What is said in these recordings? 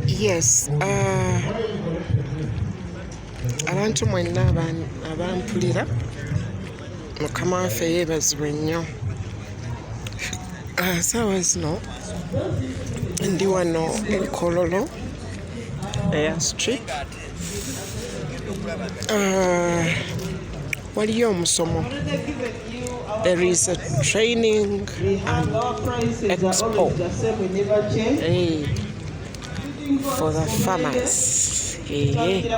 Yes, abantu mwenna abampulira, Mukama waffe yeebazibwe nnyo. Saawa zino ndi wano e Kololo eya Strip. Waliyo omusomo. There is a training and expo, hey, for the farmers. Ehe.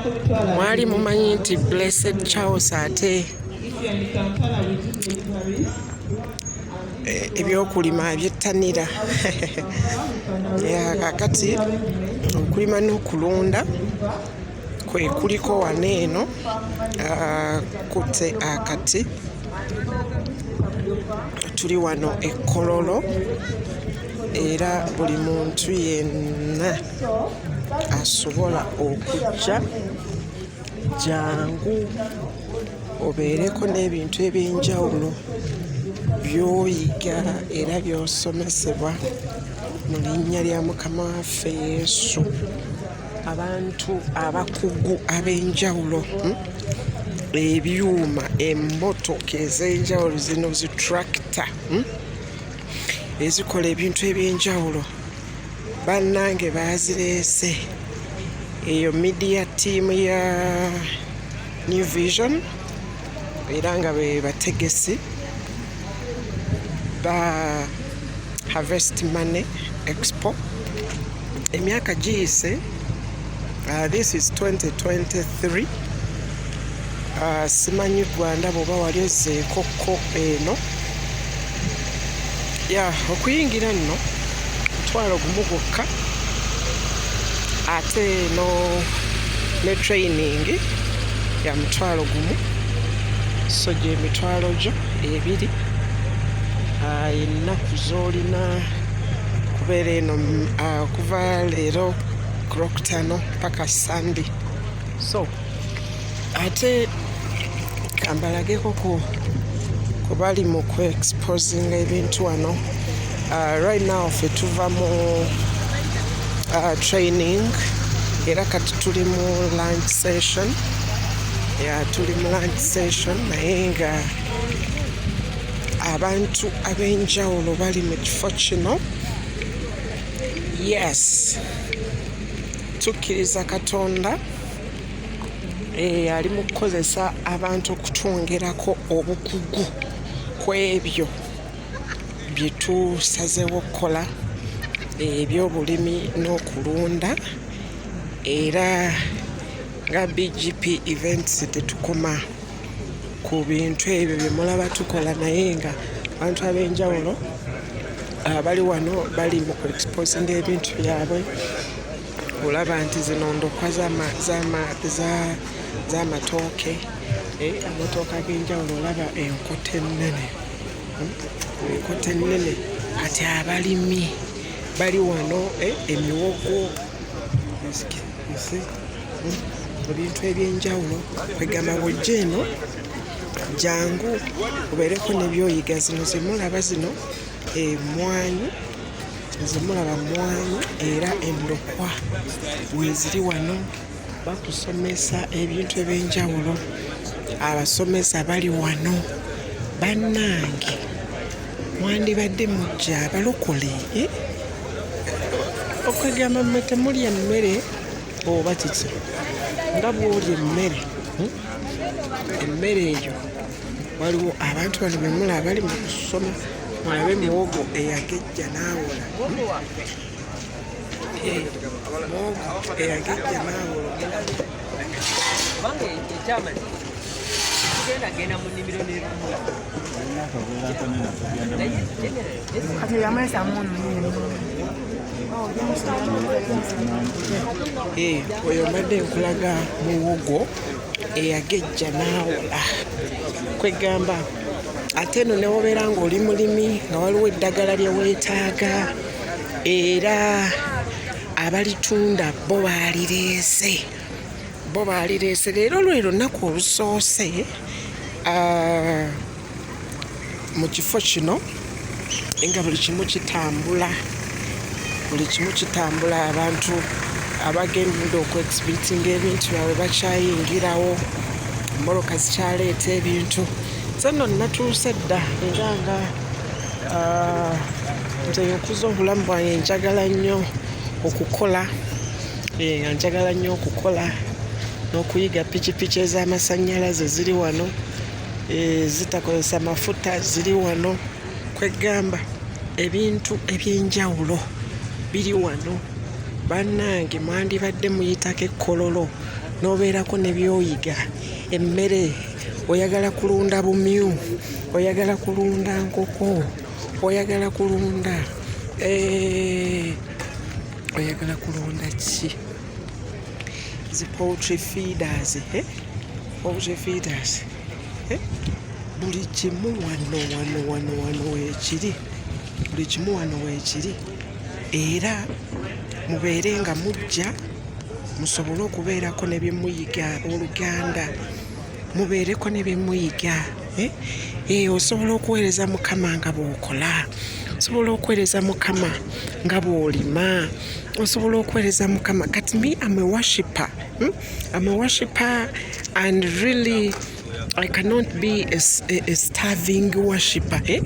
Mwali mumanyi nti Blessed Charles ate ebyokulima abyettanira. Ya, kaakati okulima n'okulunda kwe kuliko wano eno kutte akati. Tuli wano e Kololo era buli muntu yenna asobola okujja, jangu obeereko n'ebintu eby'enjawulo by'oyiga era by'osomesebwa mu linnya lya Mukama waffe Yesu. Abantu abakugu ab'enjawulo, Ebyuma, emmotoka ez'enjawulo, zino zi tractor, Ezikola ebintu eby'enjawulo, bannange baazireese. Eyo media team ya New Vision era nga be bategesi ba Harvest Money Expo. Emyaka giyise, this is 2023. Simanyi Rwanda bw'oba wali ozzeeko ko eno. Ya okuyingira nno 10,000 gwokka, ate no ne training ya 10,000, so gy'emitwalo gyo ebiri. Ennaku z'olina kubeera eno kuva leero ku Lwokutaano paka Sunday. So ate kambalageko ku bali mu ku exposinga ebintu wano. Right now ffe tuva mu training era kati tuli mu lunch session. Ya, tuli mu lunch session, naye nga abantu ab'enjawulo bali mu kifo kino. Yes, tukkiriza Katonda ali mu kukozesa abantu okutwongerako obukugu ku ebyo bye tusazeewo okukola, ebyobulimi n'okulunda. Era nga BGP Events tetukoma ku bintu ebyo bye mulaba tukola, naye nga abantu ab'enjawulo abali wano bali mu ku exposinga ebintu byabwe. Olaba nti zino ndokwa z'amatooke, amatooke ag'enjawulo. Olaba enkota ennene, Enkota ennene. Kati abalimi bali wano, emiwogo, you see, Ebintu ebyenjawulo. Kwegamba bw'ojja eno, jangu obeereko ne by'oyiga. Zino ze mulaba zino emmwanyi, ze mulaba mmwanyi, era endokwa weeziri wano. Bakusomesa ebintu ebyenjawulo, abasomesa bali wano. Bannange, mwandibadde mujja abalokole, eh? Okwegamba mmwe temulya mmere oba kiki? Nga bw'olya emmere, Emmere eyo, waliwo abantu bano be mulaba bali mu kusoma. Mulabe muwogo eyagejja n'awola, Eh, muwogo eyagejja n'awola. Kubanga ekyamazima tugenda genda mu nnimiro n'ebimuli, naye generally Kati yamwesa muno. Eh, oyo mbadde nkulaga muwogo eyagejja n'awola. Kwegamba ate eno newobeera ng'oli mulimi nga waliwo eddagala lye weetaaga, era abalitunda bo baalireese, bo baalireese. Leero lwe lunaku olusoose mu kifo kino nga buli kimu kitambula. Buli kimu kitambula, abantu abagenda okuexhibitinga ebintu byabwe bakyayingirawo, emmotoka zikyaleeta ebintu. Nze nno natuuse dda, era nga nze nkuza obulamu bwange, njagala nnyo okukola, nga njagala nnyo okukola n'okuyiga. Pikipiki ez'amasannyalaze ziri wano, zitakozesa mafuta ziri wano. Kwegamba ebintu ebyenjawulo biri wano. Bannange, mwandibadde muyitako ekkololo n'obeerako ne by'oyiga. Emmere, oyagala kulunda bumyu, oyagala kulunda nkoko, oyagala kulunda oyagala kulunda ki? Zi poultry feeders, eh? Poultry feeders, eh? Buli kimu wano wano wano wano weekiri, buli kimu wano weekiri. Era mubeere nga mujja musobole okubeerako ne bye muyiga. Abooluganda, mubeereko ne bye muyiga, eh? Eh, osobola okuweereza Mukama nga bw'okola, osobola okuweereza Mukama nga bw'olima, osobola okuweereza Mukama. Kati me, am a worshipper, I'm a worshipper and really I cannot be a starving worshipper, eh?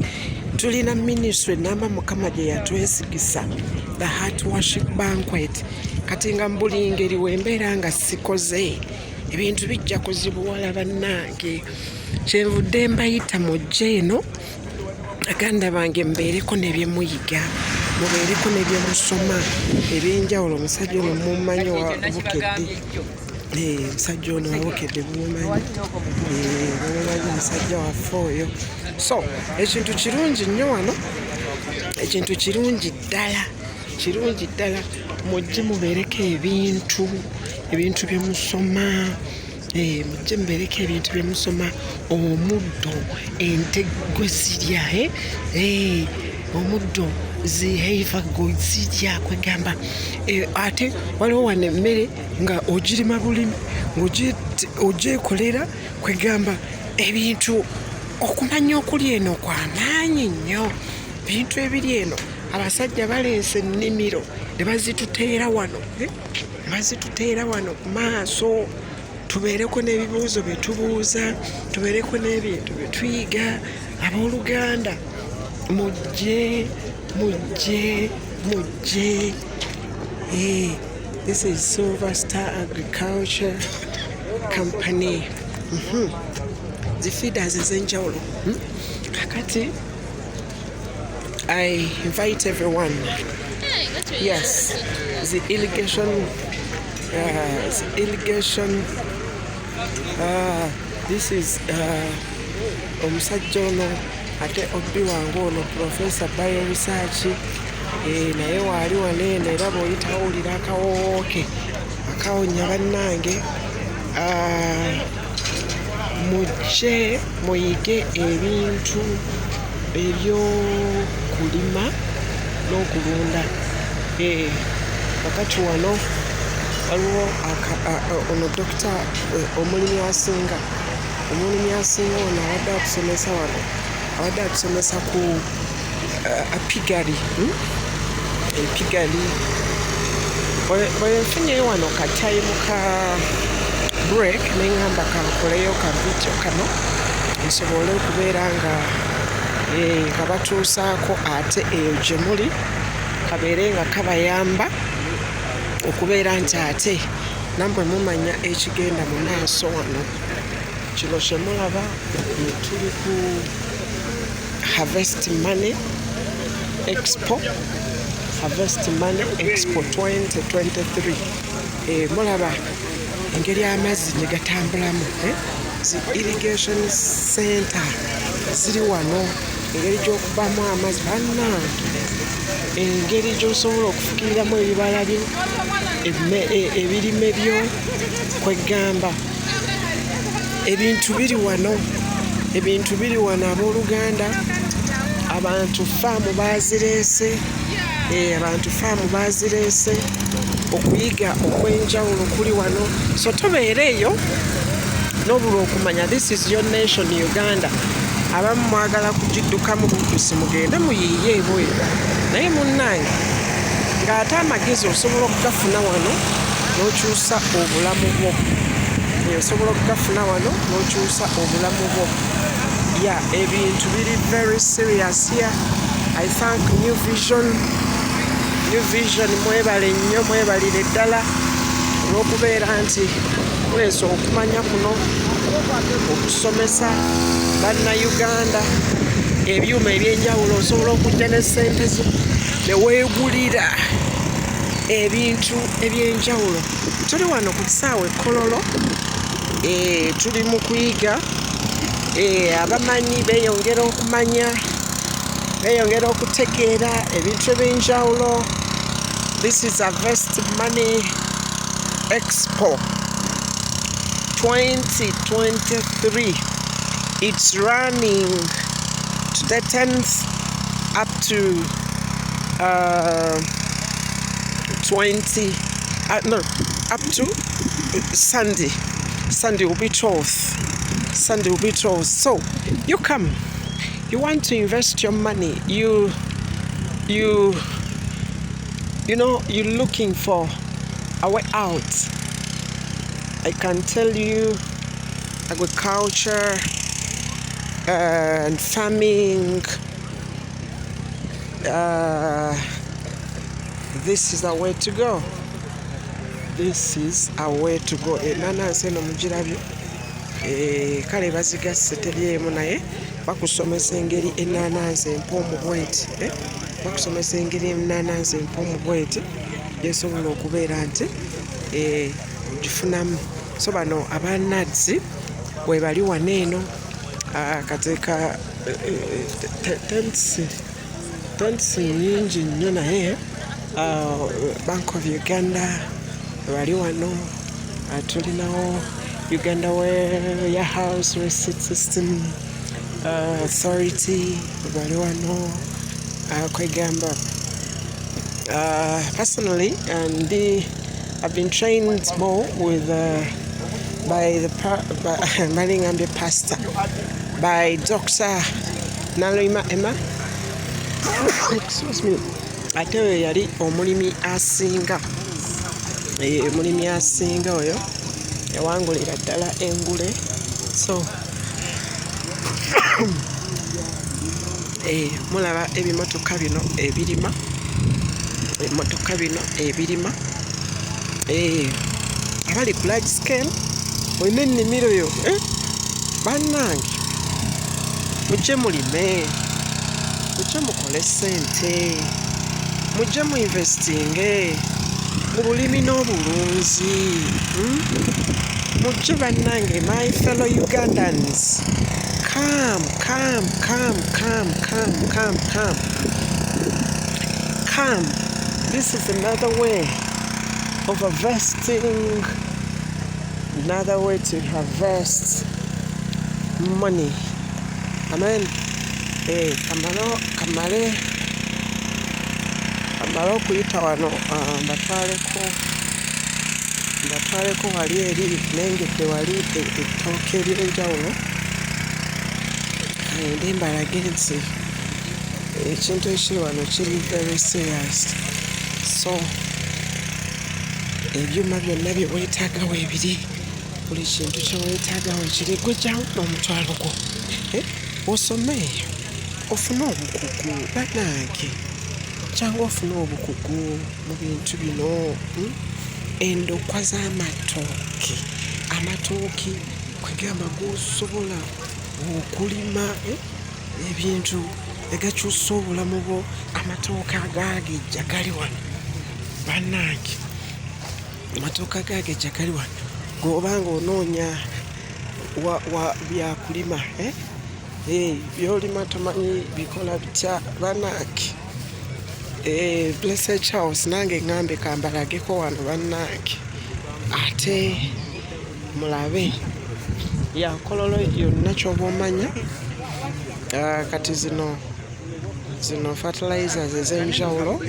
Tulina ministry namba Mukama gye yatwesigisa, the Heart Worship Banquet. Kati nga mu buli ngeri wembeera nga sikoze, ebintu bijja kuzibuwala. Bannange, kyenvudde mbayita mujje eno, baganda bange, mubeereko ne bye muyiga, mubeereko ne bye musoma ebyenjawulo. Omusajja ono mumumanyi, wa Bukedde. Omusajja ono wabukedde mumumanyi, mumumanyi musajja waffe oyo. So ekintu kirungi nnyo wano, ekintu kirungi ddala, kirungi ddala. Mujje mubeereko ebintu bye musoma. Mujje mubeereko ebintu bye musoma. Omuddo ente gwe zirya, eh? Omuddo zi heifer gwe zirya, kwegamba ate waliwo wano emmere nga ogirima bulimi, ng'ogyekolera. Kwegamba ebintu okumanya okuli eno kwamaanyi nnyo. Bintu ebiri eno, abasajja baleese ennimiro ne bazituteera wano, eh? Ne bazituteera wano ku maaso, tubeereko n'ebibuuzo bye tubuuza, tubeereko n'ebintu bye tuyiga. Abooluganda, mujje, mujje, mujje. This is Silver Star Agriculture Company. Zi feeders ez'enjawulo. Kakati I invite everyone. Yes, the irrigation. This is omusajja ono ate obbi wange ono, Professor Bio Research, naye waali wano eno, era bw'oyita owulira akawoowo ke akawonya. Bannange, mujje muyige ebintu ebyokulima n'okulunda. Kakati wano waliwo ono dokita, omulimi asinga, omulimi asinga ono abadde atusomesa wano, abadde atusomesa ku piggery, Epiggery bwe nfunyeyo wano ka time ka break, neŋŋamba kankoleyo ka video kano nsobole okubeera nga nga batuusaako ate eyo gye muli, kabeere nga kabayamba okubeera nti ate nammwe mumanya ekigenda mu maaso wano. Kino kye mulaba, tuli ku Harvest Money Expo, Harvest Money Expo 2023. Mulaba engeri amazzi gye gatambulamu, eh? Zi irrigation center ziri wano, engeri gy'okubamu amazzi. Bannange, engeri gy'osobola okufukiriramu ebibala byo, ebirime byo. Kwegamba ebintu biri wano, ebintu biri wano, abooluganda. Abantu faamu bazireese, abantu faamu bazireese. Okuyiga okw'enjawulo kuli wano, so tobeera eyo n'obulwa okumanya. This is your nation, Uganda. Abamu mwagala kugiddukamu buddusi, mugende muyiiye ebweru, naye munnange, Ng'ate amagezi osobola okugafuna wano n'okyusa obulamu bwo. Osobola okugafuna wano n'okyusa obulamu bwo. Yeah, ebintu biri very serious here. I thank New Vision. New Vision mwebale nnyo, mwebalire ddala olw'okubeera nti muleese okumanya kuno okusomesa Bannayuganda ebyuma eby'enjawulo. Osobola okujja ne ssente zo ne weegulira ebintu eby'enjawulo. Tuli wano ku kisaawe Kololo, tuli mu kuyiga. Abamanyi beeyongera okumanya, beeyongera okutegeera ebintu eby'enjawulo. This is Harvest Money Expo 2023. It's running to the 10th up to 20, no, up to Sunday. Sunday will be 12th. Sunday will be 12th. So you come, you want to invest your money, you're looking for a way out. I can tell you agriculture and farming, this is the way to go. This is a way to go. Enanansi eno mugirabye. Kale bazigasse teri emu, naye bakusomesa engeri enanansi empoomu bweti, eh? Bakusomesa engeri enanansi empoomu bweti gyesobola okubeera nti ogifunamu. So bano aba NAADS we bali wano eno. Kati ka tents nnyingi nnyo, naye Bank of Uganda bali wano. Tulinawo Uganda Warehouse Receipt System Authority bali wano. Kwegamba personally and I've been trained more with by the by Malingambye pastor, by Dr. Naluyima Emma, excuse me. Ate oyo yali omulimi asinga, omulimi asinga oyo yawangulira ddala engule. So mulaba ebimotoka bino ebirima, ebimotoka bino ebirima. Abali ku large scale, olina ennimiro yo, eh? Bannange, mujje mulime, mujje mukole ssente, mujje mu investinge mu bulimi n'obulunzi, Mujje bannange, my fellow Ugandans, come, come, come, come, come, come, come, come. This is another way of harvesting, another way to harvest money. Amen. Kamalo kamale kamale okuyita wano, mbatwaleko wali eri nengedde wali ettooke ery'enjawulo. Ngende mbalage nti ekintu ekiri wano kiri very serious. So ebyuma byonna bye weetaaga weebiri, buli kintu kye weetaaga weekiri. Gwe jjangu n'omutwalo gwo, eh? Osome ofune obukugu. Bannange, jangu ofune obukugu mu bintu bino, Endokwa z'amatooke, amatooke kwegamba g'osobola okulima, eh? Ebintu egakyusa obulamu bwo. Amatooke agagejja gali wano. Bannange, amatooke agagejja gali wano. Gweoba nga onoonya wa byakulima, eh? Byolima tomanyi bikola bitya. Bannange, Blessed Charles, nange ŋŋambe kambalageko wano. Bannange, ate mulabe yakololo yonna ky'oba omanya. Kati zino fertilizers ez'enjawulo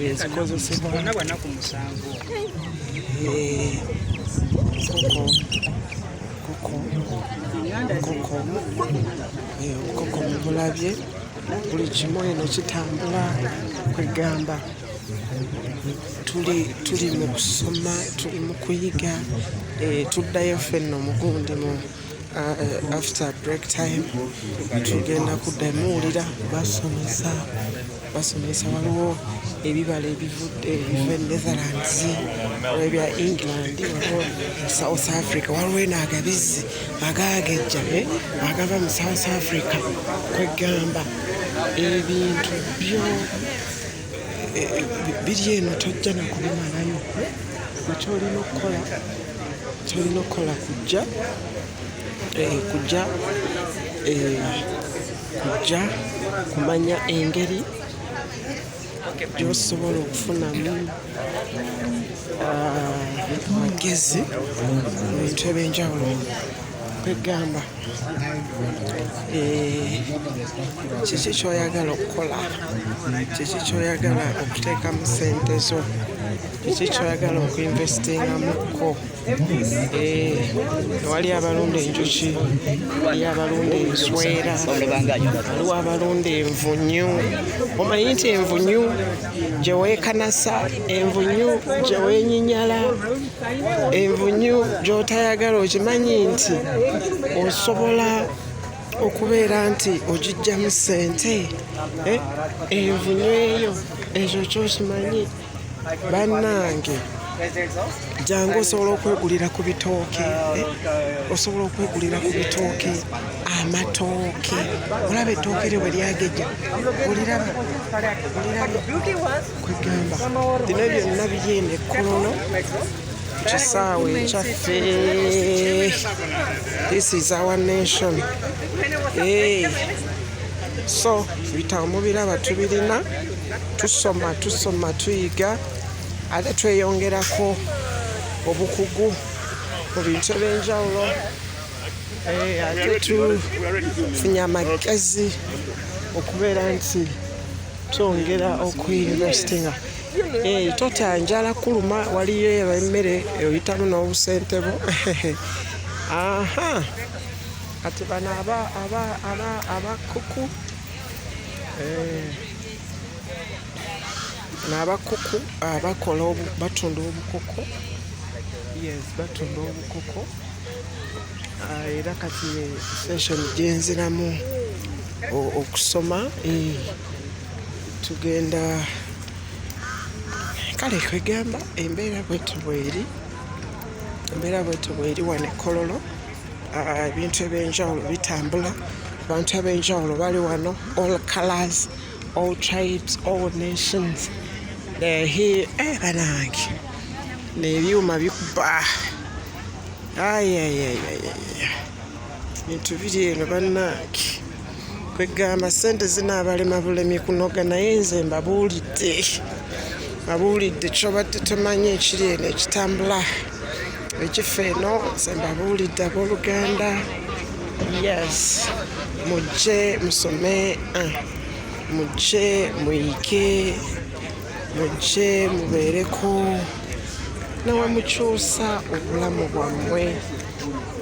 ezikozesebwa. Bonna banaku 7. Nkoko, nkoko, obukoko mubulabye, buli kimu eno kitambula. Kwegamba Tuli tuli mu kusoma, tuli mu kuyiga, tuddayo ffenno mugundi mu after break time tugenda kudda. Muwulira basomesa, basomesa. Waliwo ebibala ebivudde ebiva e Netherlands, waliwo ebya England, waliwo South Africa, waliwo eno agabizzi agaagejja agava mu South Africa. Kwegamba ebintu byo biri eno, tojja nakubimalayo. Gwe kyolina okukola, kyolina okukola kujja kumanya engeri gy'osobola okufunamu amagezi mu bintu ebyenjawulo. Kwegamba kiki kyoyagala okukola, kiki kyoyagala okuteekamu sente zo, kiki kyoyagala okuinvestingamuko. Wali abalunda enjuki, wali abalunda enswera, waliwo abalunda envunyu. Omanyi nti envunyu gye weekanasa, envunyu gye weenyinyala, envunyu gy'otayagala, okimanyi nti osobola okubeera nti ogiggyamu ssente? Envunyu eyo, ekyo kyokimanyi? Bannange, jangu, osobola okwegulira ku bitooke, osobola okwegulira ku bitooke, amatooke. Olaba ettooke eryo bwe lyagejja, oliraba, oliraba. Kwegamba bino byonna biri eno e Kololo ku kisaawe ekyaffe. This is our nation. Hey. So ebitabo mubiraba, tubirina, tusoma, tusoma, tuyiga, ate tweyongerako obukugu mu bintu ebyenjawulo. Ate tufunye amagezi okubeera nti twongera okuinvestinga. Totya njala kuluma, waliyo emmere oyitamu n'obusente bwo. Aha, kati bano abakuku, bano abakuku abakola, batunda obukoko. Yes, batunda obukoko. Era kati session gyenziramu okusoma, tugenda. Kale kwegamba embeera bwetyo bweri, embeera bwetyo bweri wano e Kololo. Ebintu ebyenjawulo bitambula, abantu ab'enjawulo bali wano, all colors, all tribes, all nations, they're here. Banange, n'ebyuma bikuba, ayayayaya, bintu biri eno bannange. Kwegamba sente zinaabalema bulemi kunoga, naye nze mbabuulidde, babuulidde kyobadde tomanyi ekiri eno ekitambula ekifo eno. Nze mbabuulidde, abooluganda. Yes, mujje musome, mujje muyige, mujje mubeereko nawe mukyusa obulamu bwammwe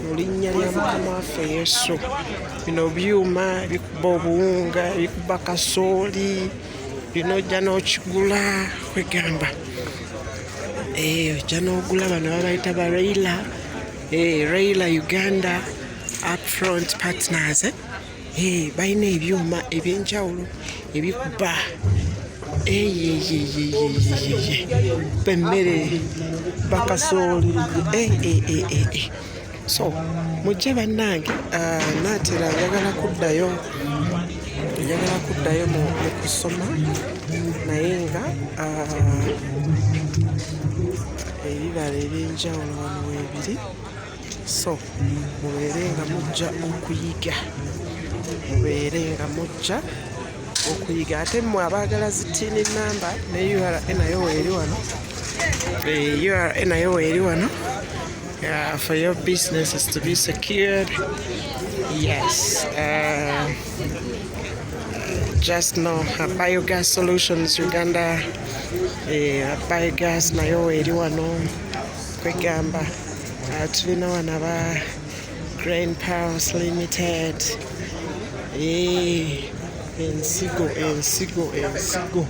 mu linnya lya Mukama waffe Yesu. Bino byuma bikuba obuwunga, bikuba kasooli. Bino ojja n'okigula, kwegamba ojja n'ogula. Bano babayita ba Raila, Raila Uganda Upfront Partners, eh? Balina ebyuma ebyenjawulo ebikuba eyeyeyeyeyeye emmere, bakasooli. So mujje bannange. Naatera njagala kuddayo, njagala kuddayo mu kusoma, naye nga ebibala ebyenjawulo wano weebiri. So mubeere nga mujja okuyiga, mubeere nga mujja okuyiga. Ate mmwe abaagala zi TIN number ne URA, nayo weeri wano. URA nayo weeri wano for your businesses to be secured. Yes, just know Biogas Solutions Uganda, biogas nayo weeri wano. Kwegamba tulina wano aba Grain Powers Limited. Ensigo, ensigo, ensigo.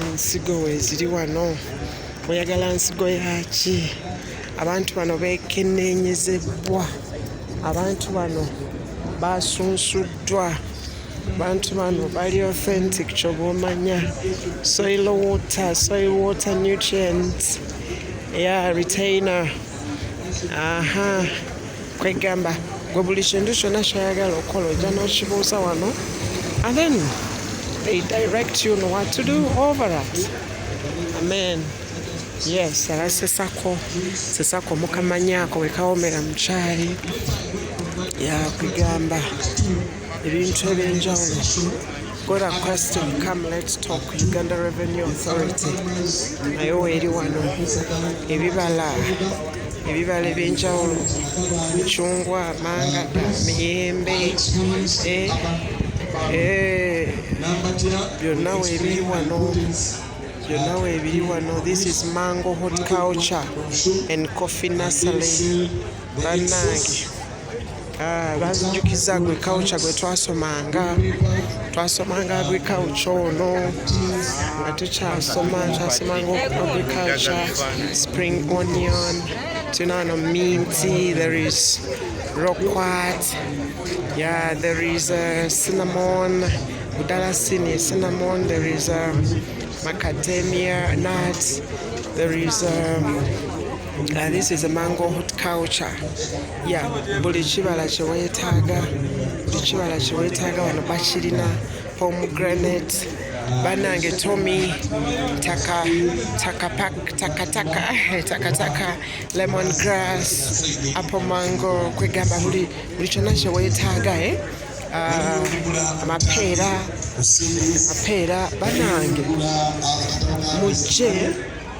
Ensigo weeziri wano. Oyagala nsigo ya ki? Abantu bano beekenneenyezebbwa, abantu bano basunsuddwa, abantu bano bali authentic ky'oba omanya. Soil water nutrients, yeah, retainer. Aha, kwegamba gwe buli kintu kyonna ky'oyagala okukola ojja n'okibuuza wano and then they direct you on what to do over it. Amen. Yes, aba sesako, sesako mukamanyaako bwe kawomera mu kyayi. Yakwegamba ebintu ebyenjawulo. Got a question, come let's talk. Uganda Revenue Authority nayo weeri wano. Ebibala, ebibala ebyenjawulo, micungwa, mangada, miyembe, eh, eh, byonna weebiri wano, byonna weebiri wano. This is Mango Horticulture and Coffee Nursery. Bannange, ah, banzijukiza agriculture gwe twasomanga, twasomanga agriculture ono nga tukyasoma, twasomanga agriculture, spring onion, tulina wano mint, there is roquat, yeah, there is cinnamon, budalasini, cinnamon, there is macadamia nut, there is this is a mango horticulture. Yeah, buli kibala kye weetaaga, buli kibala kye weetaaga wano bakirina. Pomegranate, bannange, tomi, taka taka pak, taka taka taka taka, lemon grass, apple, mango, kwegamba buli kyonna kye weetaaga, eh? Amapeera, amapeera, bannange, mujje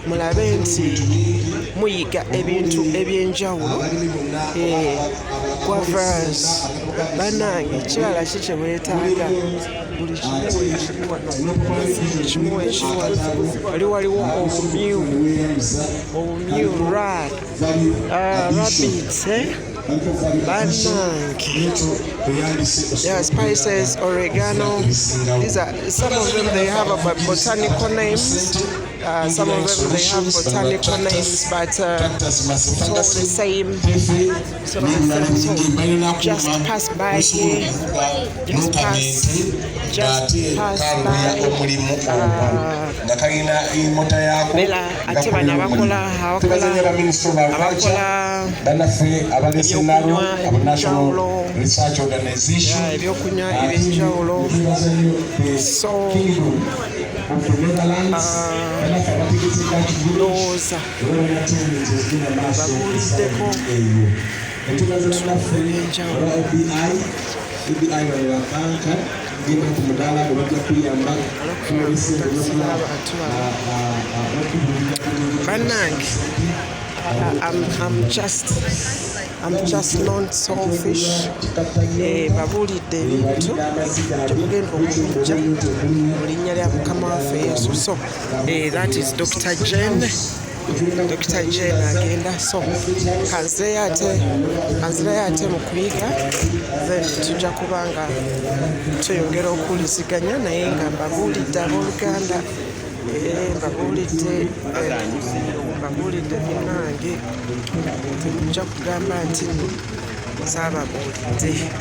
mulabe nti muyiga ebintu ebyenjawulo. Eh, guavas, bannange, kibala ki kye weetaaga? Buli kimu weekiri wano, buli kimu weekiri wano. Waliwo obumyu, obumyu, rabbit, eh? Bannange, yeah, spices, oregano, these are some of them. They have a botanical names. Some of them, they have botanical names, but it's all the same. It's all the same. So just pass by here, just pass by. Omulimu ogwo nga kalina emota yaako. Bela ate bano abakola abakola Bannaffe abalese nalo ebyokunywa abo National ebyenjawulo. Research Organization. Yeah, ebyokunywa ebyenjawulo. So ndowooza babuuliddeko ebyenjawulo. EBI bano babanka, genda ku mudaala gwe bajja kuyamba. Abantu bano, bannange, I'm just not selfish. Eh, babuulidde ebintu temugenda okujja mu linnya lya Mukama waffe Yesu. So eh, that is Dr. Jane, Dr. Jane agenda. So kanzireyo ate, kanzireyo ate mu kuyiga, then tujja kuba nga tweyongera okuwuliziganya, naye nga mbabuulidde abooluganda. Eh, mbabuulidde, eh, mbabuulidde munnange, temujja kugamba nti nno saababuulidde.